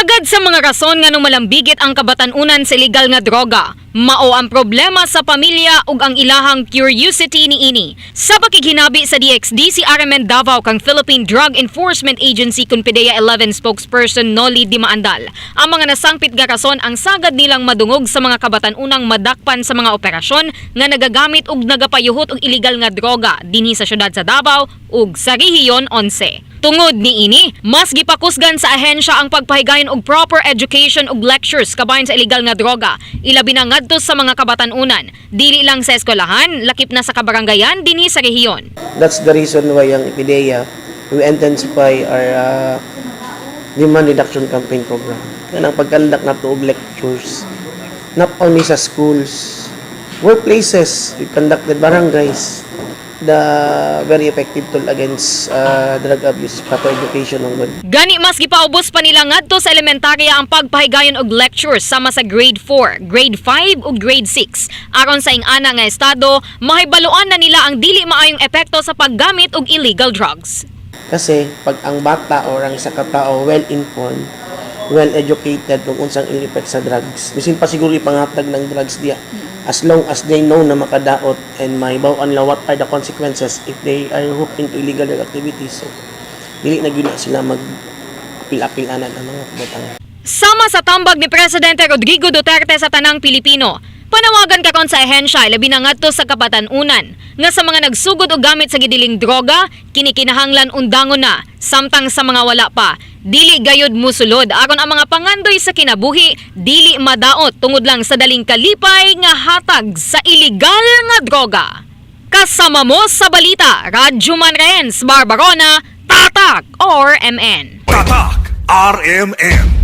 Sagad sa mga rason nga malambigit ang kabatanunan sa illegal nga droga, mao ang problema sa pamilya ug ang ilahang curiosity niini. Sa pakighinabi sa DXDC RMN Davao kang Philippine Drug Enforcement Agency kun PDEA 11 spokesperson Noli Dimaandal, ang mga nasangpit nga rason ang sagad nilang madungog sa mga kabatanunang madakpan sa mga operasyon nga nagagamit ug nagapayuhot og illegal nga droga dinhi sa syudad sa Davao ug sa Rehiyon 11. Tungod niini, mas gipakusgan sa ahensya ang pagpahigayon og proper education ug lectures kabahin sa illegal nga droga, ilabi na ngadto sa mga kabatanunan, dili lang sa eskwelahan, lakip na sa kabarangayan dinhi sa rehiyon. That's the reason why ang PDEA, we intensify our demand reduction campaign program. Kanang pag-conduct nato og lectures, not only sa schools, workplaces, we conducted barangays. The very effective tool against drug abuse is proper education ang good. Gani mas gipaubos pa nila ngadto sa elementarya ang pagpahigayon og lectures sama sa grade 4, grade 5 ug grade 6. Aron sa ingana nga estado, mahibaluan na nila ang dili maayong epekto sa paggamit og illegal drugs. Kasi pag ang bata or ang isa ka tao well-informed, well-educated kung unsang ill effect sa drugs, bisin pa siguro ipangatag ng drugs diya. As long as they know na makadaot and mahibaw-an nila what are the consequences if they are hooked into illegal drug activities. So, dili na gyud na sila mag apil-apil ana ang mga kabutang. Sama sa tambag ni Presidente Rodrigo Duterte sa tanang Pilipino, panawagan karon sa ahensya, labi na ngadto sa kabatanunan, nga sa mga nagsugod og gamit sa gidiling droga, kini kinahanglan undangon na, samtang sa mga wala pa, dili gayud musulod aron ang mga pangandoy sa kinabuhi dili madaot tungod lang sa daling kalipay nga hatag sa illegal nga droga. Kasama mo sa balita, Radyo Manrens, Barbarona, Tatak RMN. Tatak RMN.